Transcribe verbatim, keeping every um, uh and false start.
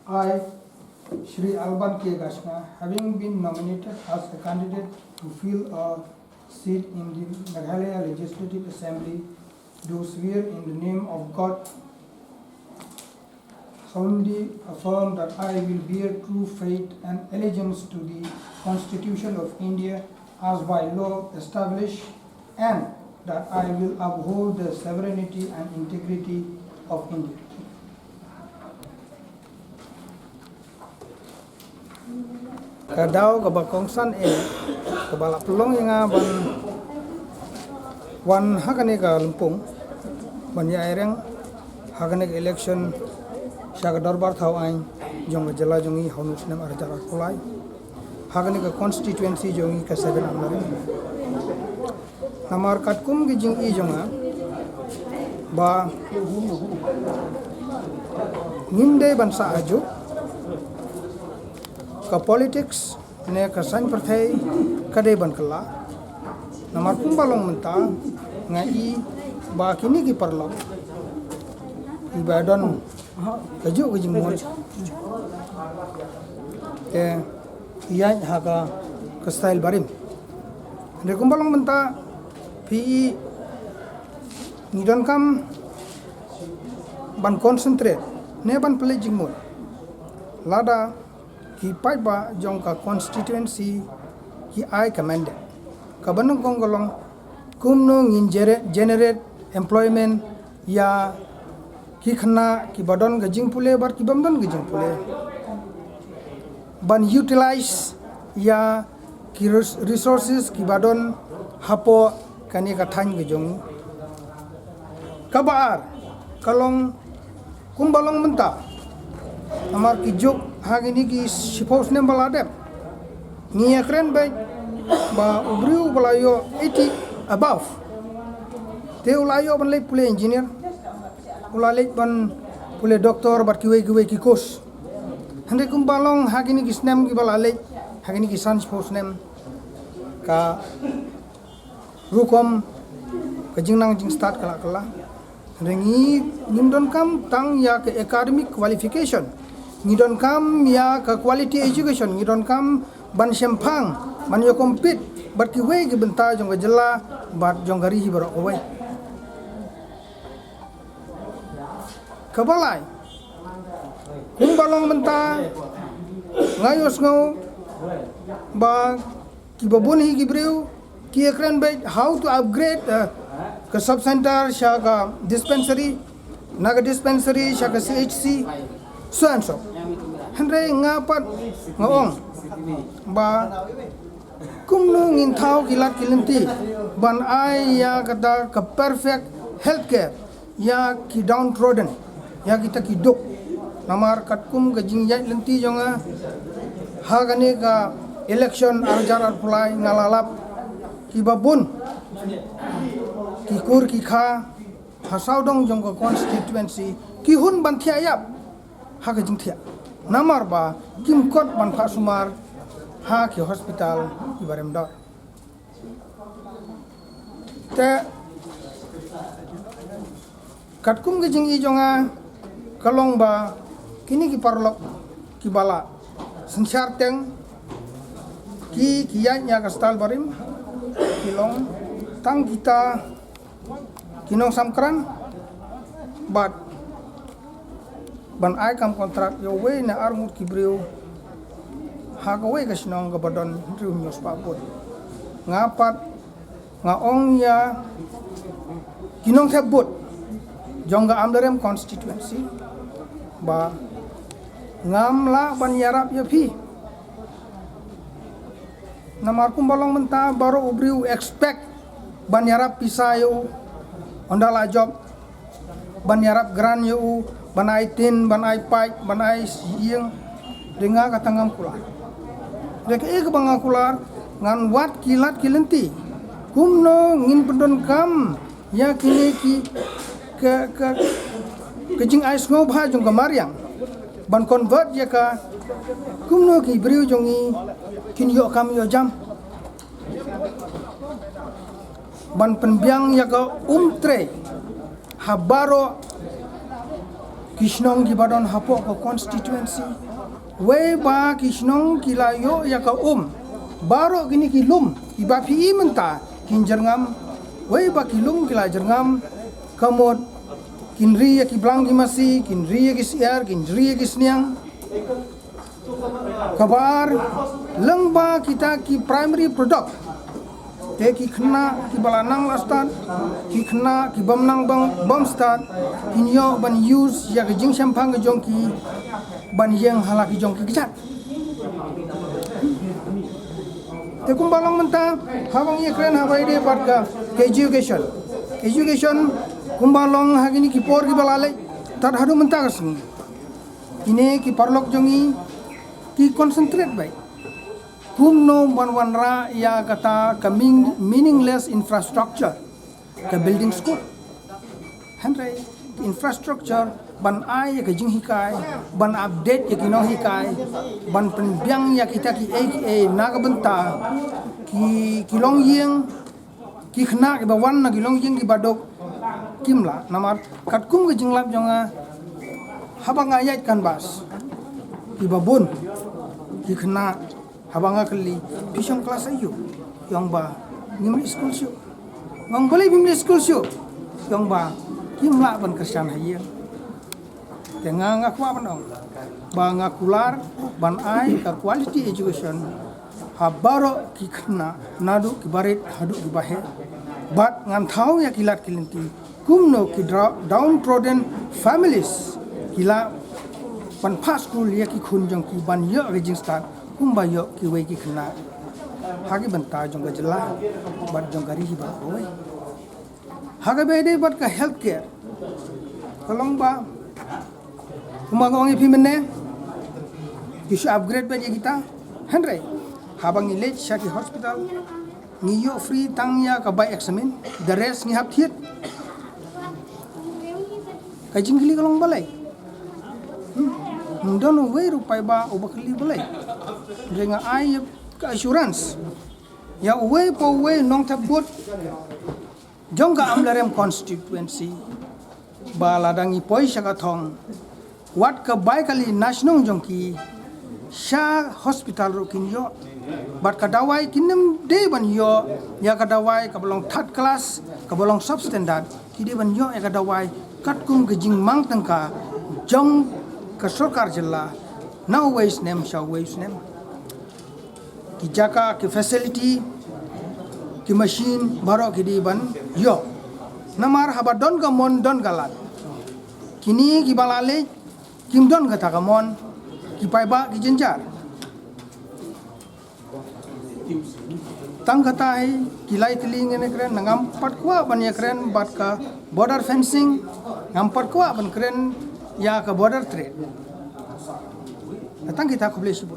I, Shri Alban K Gashna, having been nominated as a candidate to fill a seat in the Meghalaya Legislative Assembly, do swear in the name of God, solemnly affirm that I will bear true faith and allegiance to the Constitution of India as by law established, and that I will uphold the sovereignty and integrity of India. Ka daw kaba kongsan eh, kaba la pynlong ïa nga ban wan ha kane ka lympung, ban ïa ïeng ha kane ka election sha ka dorbar thaw aiñ jong ka jylla jong ngi ha u snem ar hajar arphew lai, ha kane ka constituency jong ngi ka seven Amlarem. Namar katkum ki jingïohi jong nga ba ngim dei ban sah ajuh, ka politics ne ka saiñ pyrthei ka dei ban kylla. Namar kumba long mynta nga i ba kine ki paralok kiba don kajuh ka jingmut te ïaid ha ka, ka style barim. Hynrei kumba long mynta phi i ngi donkam ban concentrate ne ban pynleit jingmut. Lada ki paidbah jong ka constituency ki ai ka mandate, kaba nyngkong ka long kumno ngin generate employment ïa ki khynnah kiba don ka jingpule bad kibym don ka jingpule, ban utilize ïa ki resources kiba don hapoh kane ka thaiñ ka jong ngi. Kaba ar ka long kumba long mynta, namar ki juk ha kine ki shiphew snem ba la dep ngi ïakren beit ba u briew ba la ïoh eighty above te u la ïoh ban leit pule engineer, u la leit ban pule doctor bad kiwei kiwei ki course. Hynrei kumba long ha kine ki snem kiba la leit, ha kine ki san shiphew snem, ka rukom ka jingnang jingstad ka la kylla. Hynrei ngi, ngim donkam tang ïa ka academic qualification, ngi donkam ïa ka quality education, ngi donkam ban shemphang, ban ïa compete bad kiwei ki bynta jong ka jylla bad jong ka ri hi baroh kawei. Kaba lai, kumba long mynta nga ïohsngew ba kiba bun hi ki briew ki ïakren beit how to upgrade, eh, ka sub center sha ka dispensary, na ka dispensary sha ka C H C, so and so. Hynrei nga pat nga ong ba kumno ngin thaw ki lad ki lynti ban ai ïa kata ka perfect healthcare ïa ki downtrodden, ïa kita ki duk. Namar katkum ka jingïaid lynti jong nga ha kane ka election ar hajar arphew lai, nga la lap kiba bun ki kur ki kha ha sawdong jong ka constituency ki hun ban thiah ïap ha ka jingthiah, namar ba kim kot ban phah sumar ha ki hospital kiba rem dor. Te katkum ka jingïohi jong nga ka long ba kine ki paralok kiba la synshar teng ki, ki ïaid ïa ka style barim, ki long tang kita ki nongsamkran bad ban ai kam kontrak ïa uwei ne ar ngut ki briew ha kawei ka shnong kaba don hynriew hynñiew spah vote. Nga pat nga ong ïa ki nongthep vote jong ka Amlarem constituency ba ngam lah ban ïarap ïa phi. Namar kumba long mynta baroh u briew u expect ban ïarap pisa ïa u, ynda la jop, ban ïarap grant ïa u, ban ai tin, ban ai paip, ban ai ïing. Hynrei nga kata ngam kular. Hynrei kaei kaba nga kular, ngan wad ki lad ki lynti kumno ngin pyndonkam ïa kine ki, ka, ka, ka jingai sngewbha jong ka mariang ban convert ïa ka, kumno ki briew jong ngi kin ïoh kam ïoh jam, ban pynbiang ïa ka umtrei ha baroh Ki shnong kiba don hapoh ka constituency, wei ba ki shnong ki la ïoh ïa ka um. Baroh kine ki lum kiba phi i mynta kin jyrngam, wei ba ki lum ki la jyrngam, ka mut kin ri ïa ki blang ki masi, kin ri ïa ki syiar, kin ri ïa ki sniang. Kaba ar, lyngba kita ki primary product, te ki khynnah kiba la nang la stad, ki khynnah ki bym nang bym, bym stad, kin ïoh ban use ïa ka jingshemphang ka jong ki ban ïeng ha la ki jong ki kjat. Te kumba long mynta, haba ngi kren haba ïadei bad ka education. Education kumba long ha kine ki por kiba la leit, tad haduh mynta ka sngi, kine ki paralok jong ngi ki concentrate beit kumno ban wanrah ïa kata ka mean-, meaningless infrastructure, ka building school. Hynrei infrastructure ban ai ïa ka jinghikai, ban update ïa ki nonghikai, ban pynbiang ïa kita kiei kiei na ka bynta ki, ki longïing, ki khynnah kiba wan na ki longïing kiba duk, kim lah. Namar katkum ka jinglap jong nga, haba nga ïaid canvass, kiba bun ki khynnah, haba nga kylli, phi shong klas aïu? Ki ong ba ngim leit skul shuh. Nga ong balei phim leit skul shuh? Ki ong ba kim lah ban kyrshan ha ïing. Te nga, nga kwah ban ong ba nga kular ban ai ka quality education ha baroh ki khynnah, naduh kiba rit haduh kiba heh. Bad ngan thaw ïa ki lad ki lynti kumno ki dra-, downtrodden families ki lah ban phah skul ïa ki khun jong ki ban ïoh ka jingstad kumba ïoh kiwei ki khynnah ha ki bynta jong ka jylla bad jong ka ri hi baroh kawei. Ha kaba ïadei bad ka healthcare, ka long ba kumba nga ong ïa phi mynne, ki shu upgrade beit ïa kita. Hynrei haba ngi leit sha ki hospital, ngi ïoh free tang ïa ka bai examine, the rest ngi hap thied. Ka jingkylli ka long balei? Hmm. Ym don uwei ruh paidbah uba kylli balei. Hynrei nga ai ïa ka assurance ïa uwei pa uwei nongthep vote jong ka Amlarem constituency ba lada ngi poi sha ka thong, wat ka bai kali na shnong jong ki, sha hospital ruh kin ïoh. Bad ka dawai kin ym dei ban ïoh ïa ka dawai kaba long third class, kaba long substandard. Ki dei ban ïoh ïa ka dawai katkum ka jingmang tyngka jong ka sorkar jylla na uwei u snem sha uwei u snem. Ki jaka, ki facility, ki machine baroh ki dei ban ïoh. Namar haba don ka mon don ka lad. Kine kiba la leit kim don kata ka mon, ki paidbah ki jynjar. Tang kata hi, ki lai tylli ngin ïakren, ngam pat kwah ban ïakren bad ka border fencing, ngam pat kwah ban kren ïa ka border trade. Tang kita, khublei shibun.